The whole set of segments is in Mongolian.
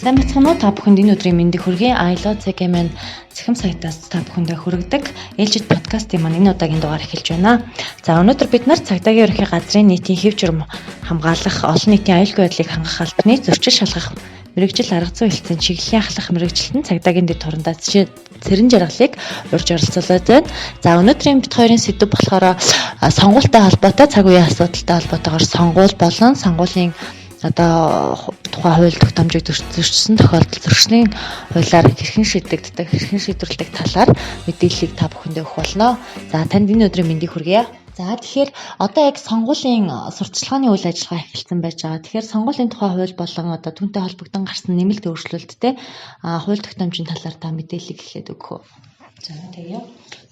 Сайн байцгаана уу? Та бүхэнд энэ өдрийн мэндийг хүргэе. ILO CGM цахим сайтаас та бүхэндээ хүргэдэг ээлжид подкастын маань энэ удаагийн дугаар эхэлж байна. За, өнөөдөр бид нар цагдаагийн ерөнхий газрын нийтийн хэв журам хамгаалах, олон нийтийн аюулгүй байдлыг хангах албаны зөрчил шалгах мэргэжил арга зүйн хэлтсийн чиглэлийн ахлах мэргэжилтэн цагдаагийн дэд хурандаа Цэрэн Жаргалыг урьж оролцуулаад байна. За, өнөөдрийн бид хоёрын сэдэв болохоор сонгуультай холбоотой, цаг үеийн асуудалтай холбоотойгоор сонгуул болон сонгуулийн одоо тухайн хууль тогтоомжийг зөрчсөн тохиолдолд зөрчлийн хуулиар хэрхэн шийдэгддэг, хэрхэн шийдвэрлэдэг талаар мэдээллийг та бүхэндээ өгөх болно. За, танд энэ өдрийн мэндийг хүргье. За, тэгэхээр одоо яг сонгуулийн сурталчилгааны үйл ажиллагаа эхэлсэн байж байгаа. Тэгэхээр сонгуулийн тухай хууль болон одоо түүнтэй холбогдсон гарсан нэмэлт өөрчлөлттэй хууль тогтоомжийн талаар та мэдээллийг эхлээд өгөх үү? За, тэгье.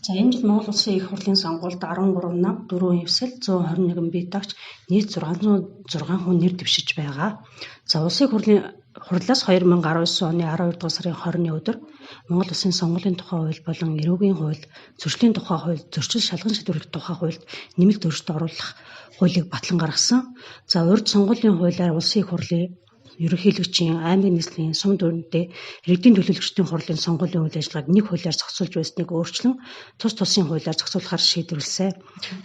За, энэ жил Монгол Улсын их хурлын сонгуульд 13 нам, 4 эвсэл, 121 бие даагч, нийт 606 хүн нэр дэвшиж байгаа. За, Улсын их хурлын хурлаас 2019 оны 12 дугаар сарын 20-ны өдөр Монгол Улсын сонгуулийн тухай хууль болон эрүүгийн хууль, зөрчлийн тухай хууль, зөрчил шалган шийдвэрлэх тухай хуульд нэмэлт өөрчлөлт оруулах хуулийг батлан гаргасан. За, урьд сонгуулийн хуулиар Улсын их хурлын ерөнхийлөгчийн, аймаг нийслэлийн, сум дүрэндээ иргэдийн төлөөлөгчдийн хурлын сонгуулийн үйл ажиллагааг нэг хуулиар зохицуулж байсныг өөрчлөн тус тусын хуулиар зохицуулахар шийдвэрлэсэн.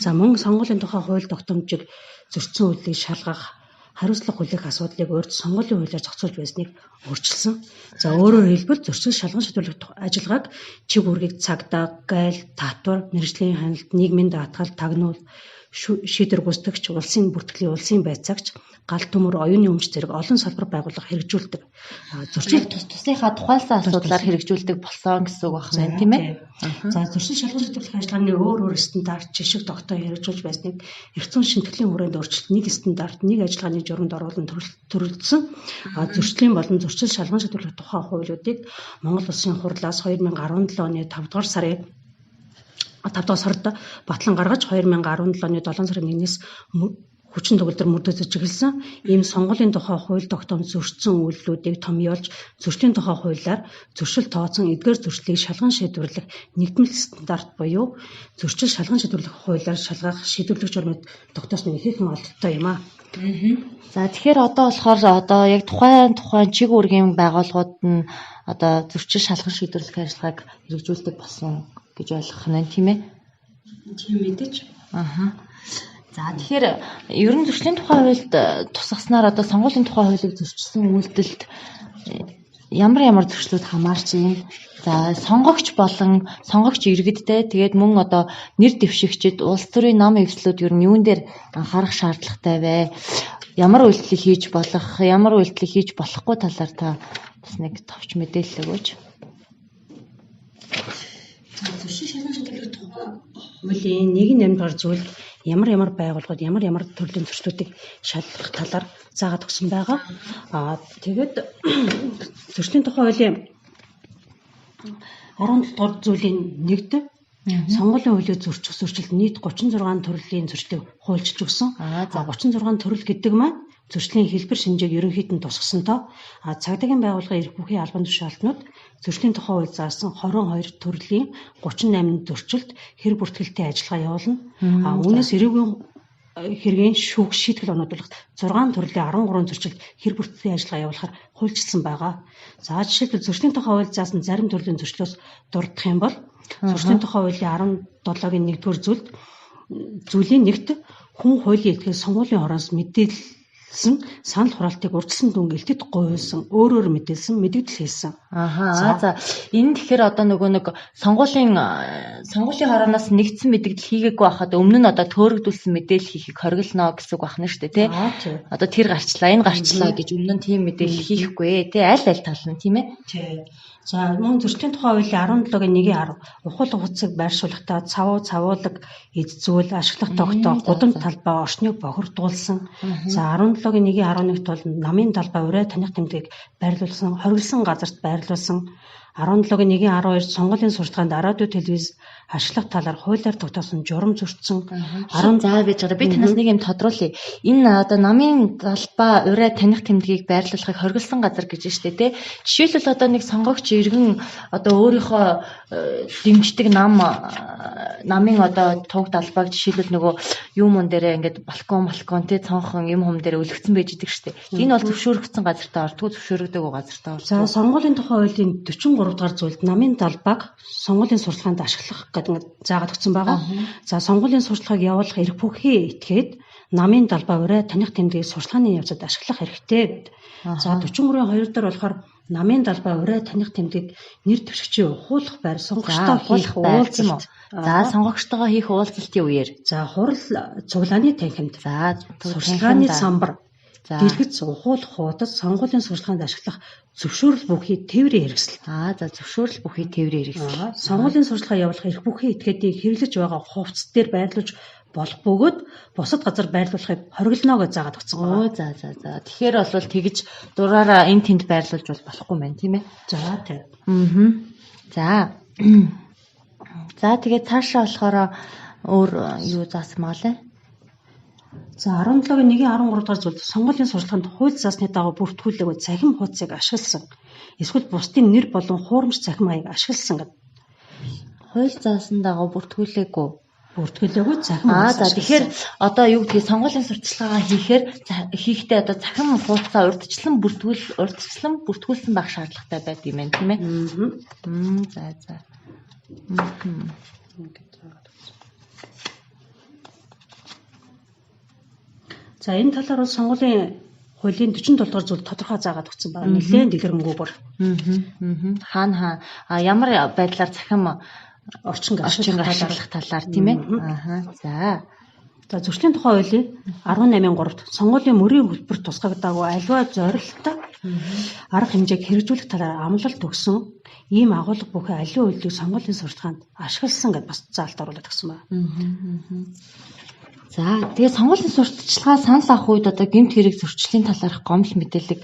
За, мөн сонгуулийн тухай хууль тогтоомжийг зөрчсөн үйлдэлийг шалгах, хариуцлага хүлээх асуудлыг урьд сонгуулийн хуулиар зохицуулж байсныг өөрчилсөн. За, өөрөөр хэлбэл, зөрчил шалган шийдвэрлэх ажиллагааг чиг үүргийг цагдаа, гайл, татвар, мэргэжлийн ханалт, нийгмийн даатгал, тагнуул, шийдвэр гүйцэтгэгч, улсын бүртгэлийн улсын байцаагч, гал төмөр, оюуны өмч зэрэг олон салбар байгууллага хэрэгжүүлдэг. Зөрчил тус тусынхаа тухайлсан асуудлаар хэрэгжүүлдэг болсон гэсэн үг байна, тийм ээ. За, зөрчил шалган шийдвэрлэх ажиллагааны өөр өөр стандарт, жишг тогтоо хэрэгжүүлж байсныг эрх зүйн шимтгэлийн хүрээнд өөрчлөлт нэг стандарт, нэг ажиллагааны журамд оруулан төрөлдсөн. Зөрчлийн болон зөрчил шалган шийдвэрлэх тухай хуулиудыг Монгол Улсын хурлаас 2017 оны 5 дугаар сарын 5 дугаар сард батлан гаргаж, 2017 оны 7 сарын 1-ээс хүчин төгөлдөр мөрдөж эхэлсэн. Ийм сонгуулийн тухай хууль тогтоомж зөрчсөн үйлдэлүүдийг томьёолж, зөрчлийн тухай хуулиар зөрчил тооцсон эдгээр зөрчлийг шалган шийдвэрлэх нэгдмэл стандарт буюу зөрчил шалган шийдвэрлэх хуулиар шалгах шийдвэрлэх журмыг тогтоосон нь ихээхэн олдолтой юм аа. За, тэгэхээр одоо болохоор одоо яг тухайн тухайн чиг үүргийн байгууллагууд нь одоо зөрчил шалган шийдвэрлэх ажиллагааг хэрэгжүүлдэг болсон гэж ойлгох нь, тийм ээ? Тийм мэдээж. Аха. За, тэгэхээр ер нь зөрчлийн тухай хуульд тусгаснаар одоо сонгуулийн тухай хуулийг зөрчилсөн үйлдэлд ямар ямар зөрчлүүд хамаарч юм? За, сонгогч болон сонгогч иргэдтэй, тэгээд мөн одоо нэр дэвшигчид, улс төрийн нам эвслүүд ер нь юун дээр анхаарах шаардлагатай вэ? Ямар үйлдэл хийж болох, ямар үйлдэл хийж болохгүй талаар та бас нэг товч мэдээлэл өгөөч. За, зөрчил шалган шийдвэрлэх тухай хуулийн 1.8 дугаар зүйлд ямар ямар байгууллагууд ямар ямар төрлийн зөрчлүүдийг шалгах талаар заагаад өгсөн байгаа. Аа, тэгээд зөрчлийн тухай хуулийн 17 дугаар зүйлийн нэгд сонгуулийн хуулийг зөрчих зөрчилд нийт 36 төрлийн зөрчлийг хуульчилж өгсөн. 36 төрөл гэдэг маань зөрчлийн хэлбэр шинжээг ерөнхийд нь тусгасан тоо. А цагдаагийн байгууллагын эрх бүхий албан тушаалтнууд зөрчлийн тухай хууль заасан 22 төрлийн 38 зөрчилд хэрэг бүртгэлтэй ажиллагаа явуулна. А үүнээс эрүүгийн хэргийн шүүх шийтгэл оногдуулах 6 төрлийн 13 зөрчилд хэрэг бүртгэлийн ажиллагаа явуулахар хуульчилсан байгаа. За, жишээлбэл, зөрчлийн тухай хууль заасан зарим төрлийн зөрчлөөс дурдах юм бол зөрчлийн тухай хуулийн 17-гийн 1-р зүйлд зүйлийн нэгт хүн хуулийн илтгэл сонгуулийн хороос мэдээлсэн санал хураалтыг урьдчилсан дүнг элтэд гуйсан, өөрөөр мэдээлсэн, мэдэгдэл хийсэн. Аха. За, энэ тэгэхээр одоо нөгөө нэг сонгуулийн сонгуулийн хорооноос нэгдсэн мэдэгдэл хийгээгүй байхад өмнө нь одоо төөрөгдүүлсэн мэдээлэл хийхийг хориглоно гэсэн үг байна шүү дээ, тий? Одоо тэр гарчлаа, энэ гарчлаа гэж өмнө нь тийм мэдээлэл хийхгүй, тий? Аль аль тал нь, тийм ээ? Тий. За, мөн зөрчлийн тухай хуулийн 17-гийн 1-ийн 10 ухуул ухацыг байршуулахдаа цавуу, цавуулаг, эд зүйл ашиглах тогтоох, гудам талбай орчныг бохирдуулсан. За, 17-гийн 1-ийн 11-т бол намын талбай урай таних тэмдгийг байрлуулсан, хориглосон газарт байрлуулсан. 17-гийн 1-12 сонгуулийн сурталчилгаанд радио телевиз ашиглах талаар хуулиар тогтоосон журам зөрчсөн. 10 за байж байгаа. Би танаас нэг юм тодруулъя. Энэ одоо намын далбаа урай таних тэмдгийг байрлуулахыг хориглосон газар гэж штэ тий. Жишээлбэл одоо нэг сонгогч иргэн одоо өөрийнхөө дэмждэг намын одоо туг далбааг жишээлбэл нөгөө юм юм дээрээ ингээд балкон тий цонхон юм хум дээр өлгцэн байж идэг штэ. Энэ бол зөвшөөрөгдсөн газартаа ордгоо, зөвшөөрөгдөөгүй газартаа ордгоо. За сонгуулийн тухай хуулийн 43 дугаар зүйлд намын далбааг сонгуулийн сурталчилгаанд ашиглах гэдэг заагаад өгсөн байгаа. За сонгуулийн сурталчилгааг явуулах эрх бүхий этгээд намын далбаа урай таних тэмдгийг сурталчилгааны явцад ашиглах эрхтэй гэдэг. За 43-ийн 2 дээр болохоор намын далбаа урай таних тэмдгийг нэр дэвшигчийн ухуулах байр сонгогчтой хийх уулзалт. За сонгогчтойгоо хийх уулзалтын үеэр. За хурал цуглааны танхимд. За сурталчилгааны самбар. Дэлгэц ухуулах хуудас сонгуулийн сурталчилгаанд ашиглах зөвшөөрөл бүхий тээврийн хэрэгсэл. За зөвшөөрөл бүхий тээврийн хэрэгсэл. Сонгуулийн сурталчилгаа явуулах эрх бүхий этгээдийг хэрэглэж байгаа хувцас дээр байрлуулж болох бөгөөд бусад газар байрлуулахыг хориглоно гэж заагаад өгсөн байна. За. Тэгэхээр бол тэгж дураараа энэ тэнд байрлуулж бол болохгүй юм байна, тийм ээ? За тий. За. За тэгээд цаашаа болохоор өөр юу заасан байгаа лээ? За 17-гийн 1-13 дугаар зүйлд сонгуулийн сурталчилгаанд хууль заасны дагуу бүртгүүлээгүй цахим хуудсыг ашигласан. Эсвэл бусдын нэр болон хуурамч цахим хаяг ашигласан гэдэг. Хууль заасан дагуу бүртгүүлээгүй цахим хуудас. За тэгэхээр одоо юу гэдгийг сонгуулийн сурталчилгаагаа хийхдээ одоо цахим хуудасаа урьдчилан бүртгүүлсэн байх шаардлагатай байдаг юм байна, тийм ээ? За. За энэ талаар бол сонгуулийн хуулийн 47 дугаар зүйл тодорхой заагаад өгсөн байна. Нэлээд дэлгэрэнгүй бүр. Хаана ямар байдлаар цахим орчин ашиглах талаар, тийм ээ? За. За зөрчлийн тухай хуулийн 18-ын 3-т сонгуулийн мөрийн хөтөлбөр тусгагдаагүй аливаа зорилттой арга хэмжээг хэрэгжүүлэх талаар амлалт өгсөн ийм агуулга бүхий аливаа үйлдэлийг сонгуулийн сурталчилгаанд ашигласан гэдээ бас заалт оруулаад өгсөн байна. За тэгээ сонгуулийн сурталчилгаа санал авах үед одоо гэмт хэрэг зөрчлийн талаарх гомдол мэдээллийг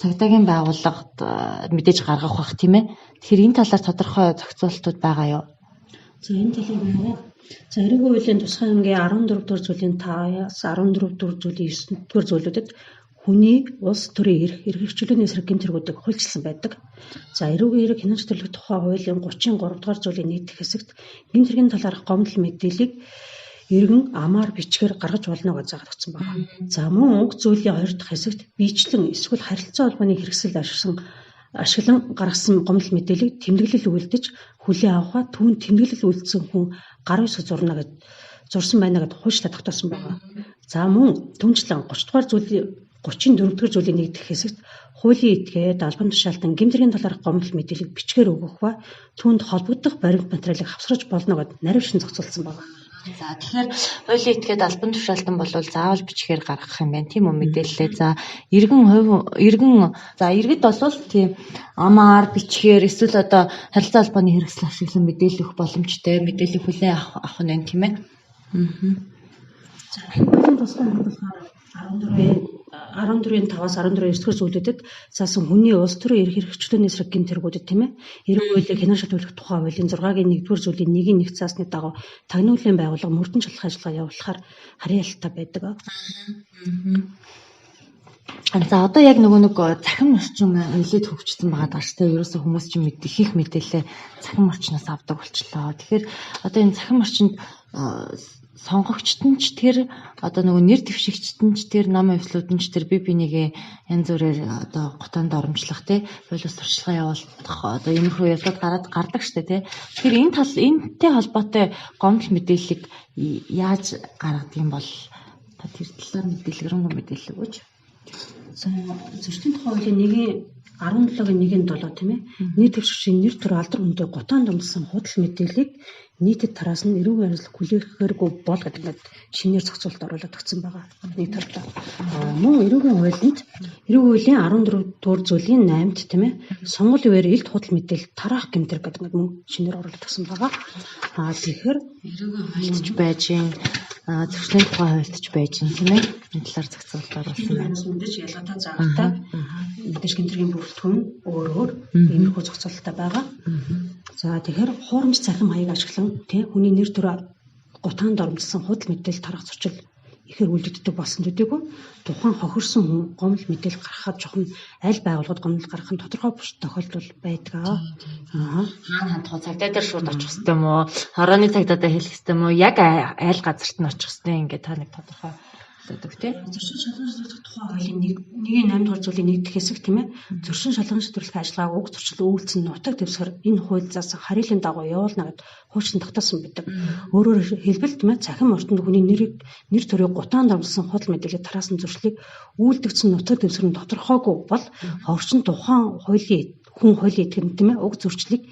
цагдаагийн байгууллагад мэдээж гаргах бах, тийм ээ. Тэгэхээр энэ талаар тодорхой зохицуултууд байгаа юу? За энэ талаар байгаа. За эрүүгийн хуулийн тусгай ангийн 14 дугаар зүйлийн 5-аас 14 дугаар зүйлийн 9 дугаар зүйлүүдэд хүний улс төрийн эрх, эрх чөлөөний эсрэг гэмт хэрэгүүдийг хуульчилсан байдаг. За эрүүгийн хэрэг хянамж төлөх тухай хуулийн 33 дугаар зүйлийн 1 дэх хэсэгт гэмт хэргийн талаарх гомдол мэдээллийг иргэн амаар бичгээр гаргаж болно гэж заагаад өгсөн байна. За мөн уг зүйлийн 2 дахь хэсэгт биечлэн эсвэл харилцан холбооны хэрэгсэл ашиглан гаргасан гомдол мэдээллийг тэмдэглэл үлдэж хүлээн авах ба түүнд тэмдэглэл үлдсэн хүн гар үсэг зурна гэж зурсан байна гэдээ хуульчлаа тогтоосон байна. За мөн түнчлэн 30 дугаар зүйлийн 34 дугаар зүйлийн 1 дэх хэсэгт хуулийн этгээд албан тушаалтан гэмт хэргийн талаарх гомдол мэдээллийг бичгээр өгөх ба түүнд холбогдох баримт материалыг хавсарч болно гэд нарившин зохицуулсан байна. За тэгэхээр хуулийн этгээд албан тушаалтан бол заавал бичгээр гаргах юм байна, тийм үү, мэдээллээ. За иргэн за иргэд бол тийм амаар бичгээр эсвэл одоо харилцаа холбооны хэрэгсэл ашиглан мэдээлэл өгөх боломжтой, мэдээлэл хүлээн авах нь байна, тийм ээ. За хуулийн тусгай анги болохоор 14-ийн 5-аас 14-ийн 9 дугаар зүйлүүдэд заасан хүний улс төрийн эрх хэрэгчлөөний эсрэг гэмт хэрэгүүдэд, тийм ээ. Эрүүгийн хуулийг хянан шалгуулах тухай хуулийн 6-гийн 1-р зүйлийн 1-ийн 1 заасны дагуу тагнуулын байгууллага мөрдөн шалгах ажиллагаа явуулахаар харьяалалтай байдаг. За одоо яг нөгөө нэг цахим орчин нэлээд хөгжсөн байгаа даа шүү дээ. Ерөөсөө хүмүүс чинь их мэдээлэлээ цахим орчноос авдаг болчлоо. Тэгэхээр одоо энэ цахим орчинд сонгогчд нь ч тэр одоо нөгөө нэр дэвшигчд нь ч тэр нам эвслүүд нь ч тэр бие бинийгээ янз бүрээр одоо готоонд оромжлох тий хуулиас туршилгаа явуулах одоо иймэрхүү явдлууд гараад гардаг штэ тий. Тэгэхээр энэ тал энэтэй холбоотой гомдол мэдээллийг яаж гаргадаг юм бол та тэр талаар мэдээлэл мэдээлэл өгөөч. За зөрчлийн тухай хуулийн 1-ийн 17-гийн 1-ийн 7 тийм ээ. Нэр дэвшигчийн нэр төр алдар хүнтэй гутаан дундсан худал мэдээллийг нийтэд тараас нь эрүүгийн хариуцлага хүлээхээргүй бол гэдэг ингээд шинээр зохицуулалт оруулаад өгсөн байгаа. Нэг талдаа. Мөн эрүүгийн хуулинд эрүүгийн хуулийн 14 дугаар зүйлийн 8-д тийм ээ. Сонгуулийн үеэр илт худал мэдээлэл тараах гэмтэр гэдэг ингээд мөн шинээр оруулаад өгсөн байгаа. Тэгэхээр эрүүгийн хуульд ч байж гин зөрчлийн тухай хуульд ч байж гин тийм ээ. Энэ талаар зохицуулалт оруулсан байна. Мэдээж ялгаатай заагатай. Мэдээж гэмтэргийн бүрэлдэхүүн өөр өөр иймэрхүү зохицолттой байгаа. За тэгэхээр хуурамч цахим хаяг ашиглан тий хүний нэр төр гутаанд оромжилсан худал мэдээлэл тарах зөрчил ихээр үлдэгддэг болсон төдийгүй тухайн хохирсон хүн гомдол мэдээлэл гаргахад жоохон аль байгууллагад гомдол гаргах нь тодорхой бус тохиолдол байдаг. Аа. Хаана хандах вэ? Цагдаа дээр шууд очих хэрэгтэй юм уу? Хорооны цагдаатай хэлэх хэрэгтэй юм уу? Яг аль газарт нь очих хэрэгтэй ингээд та нэг тодорхой хэлдэг тий. Зөрчин шалган шийдвэрлэх тухай хуулийн 1-ийн 8 дугаар зүйлийн 1 дэх хэсэг тийм ээ. Зөрчин шалган шийдвэрлэх ажиллагааг уг зөрчил үйлдсэн нутаг дэвсгэр энэ хууль заасан харьяалын дагуу явуулна гэд хуучин тогтоосон байдаг. Өөрөөр хэлбэл тийм ээ, цахим орчинд хүний нэрийг нэр төрийг гутаан давсан худал мэдээлэл тараасан зөрчлийг үйлдэгдсэн нутаг дэвсгэр нь тодорхойгүй бол орчин тухайн хуулийн хүн хуулийн этгэн тийм ээ уг зөрчлийг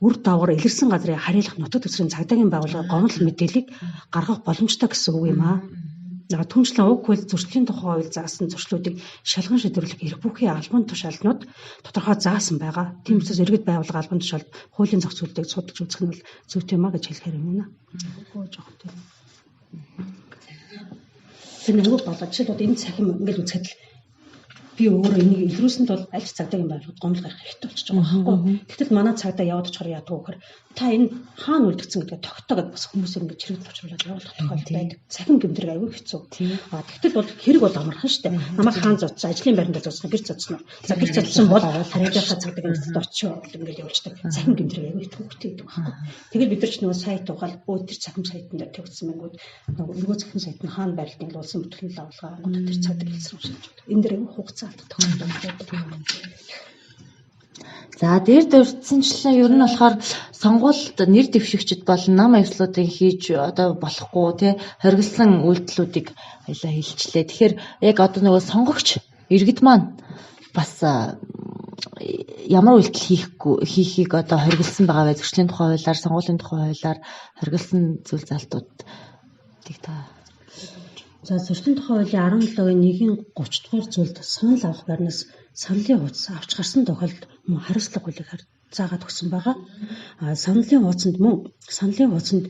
үр дагавар илэрсэн газрын харьяалах нутаг дэвсгэрийн цагдаагийн байгууллага гомдол мэдээллийг гаргах боломжтой гэсэн үг юм аа. Түүнчлэн уг хууль зөрчлийн тухай хууль заасан зөрчлүүдийг шалган шийдвэрлэх эрх бүхий албан тушаалнууд тодорхой заасан байгаа. Тийм учраас иргэд байгууллага албан тушаалд хуулийн зохицуултыг судалж үзэх нь бол зүйтэй юм а гэж хэлэхээр юм байна. Үгүй жоох тийм. Тэр нэг болоо жишээлбэл энэ цахим ингээл үзэхэд л би өөрөө энийг илрүүлсэнд бол аль ч цагдаагийн байгууллагад гомдол гаргах хэрэгтэй болчихж байгаа байхгүй. Гэтэл манай цагдаа яваад очихоор яадаг вэ гэхээр та энэ хаана үлдсэн гэдгээ тогтоо гэдээ бас хүмүүсийг ингээд чирэгдэл учруулаад явуулах тохиолдол байдаг. Цахим гэмтрэг аюул хэцүү. А тэгтэл бол хэрэг бол амархан шүү дээ. Намайг хаан зодсон, ажлын байранд зодсон, гэр зодсон. За гэр зодсон бол харьяалахаа цагдаагийн эцэст очиод ингээд явуулчихдаг. Цахим гэмтрэг аюул хэцүү гэдэг байхгүй. Тэгэл бид нар ч нөгөө сайт угаал өө тэр цахим сайтан дээр тавигдсан мэнгүүд нөгөө цахим сайт нь хаана байрлалыг улсын бүтгэл агуулгаа ангууд тэр цагдаа хэлсэн юм шиг. Энэ дэр аюул хугацаа алдах тохиолдол байдаг. За дээр дурдсанчлан ер нь болохоор сонгуульд нэр дэвшигчд болон нам аюулслуудыг хийж одоо болохгүй тий хоригдсан үйлдэлүүдийг баялаа хэлчлээ. Тэгэхээр яг одоо нөгөө сонгогч иргэд маань бас ямар үйлдэл хийхгүй хийхийг одоо хоригдсан байгаа вэ? Зөрчлийн тухай хуулиар, сонгуулийн тухай хуулиар хоригдсан зүйл залтуудыг та. За зөрчлийн тухай хуулийн 17-гийн 1-ийн 30 дугаар зүйлд санал авах байрнаас саналын хуудас авч гарсан тохиолдолд мөн хариуцлага хуулийг заагаад өгсөн байгаа. А саналын хуудсанд мөн саналын хуудсанд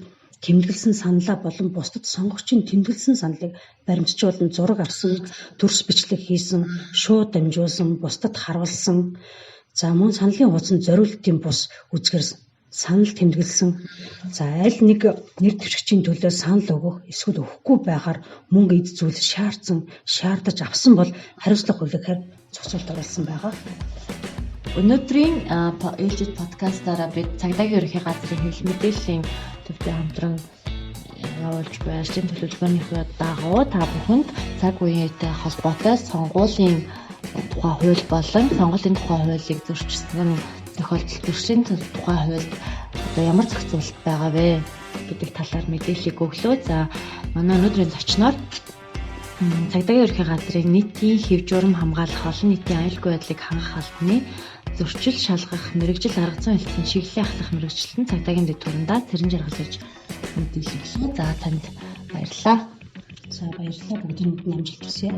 тэмдэглэсэн саналаа болон бусдад сонгогчийн тэмдэглэсэн саналыг баримтжуулан зураг авсан, төрс бичлэг хийсэн, шууд дамжуулсан, бусдад харуулсан. За мөн саналын хуудсанд зориултын бус үзгээр санал тэмдэглэсэн. За аль нэг нэр дэвшигчийн төлөө санал өгөх эсвэл өгөхгүй байхаар мөнгө эд зүйл шаардсан, шаардаж авсан бол хариуцлага хуулиар зохицуулт оруулсан байгаа. Өнөөдрийн ээлжид подкастаараа бид цагдаагийн ерөнхий газрын хэвлэл мэдээллийн төвтэй хамтран явуулж буй ажлын төлөвлөгөөнийхөө дагуу та бүхэнд цаг үетэй холбоотой сонгуулийн тухай хууль болон сонгуулийн тухай хуулийг зөрчсөн тохиолдолд зөрчлийн тухай хуульд одоо ямар зохицуулалт байгаа вэ гэдэг талаар мэдээллийг өглөө. За манай өнөөдрийн зочноор цагдаагийн ерөнхий газрын нийтийн хэв журам хамгаалах олон нийтийн аюулгүй байдлыг хангах албаны зөрчил шалгах мэргэжил арга зүйн хэлтсийн чиглэлийн ахлах мэргэжилтэн цагдаагийн дэд турандаа Цэрэн Жаргал гэж мэдээлэл өглөө. За танд баярлалаа. За баярлалаа. Бүгдэнд нь амжилт хүсье.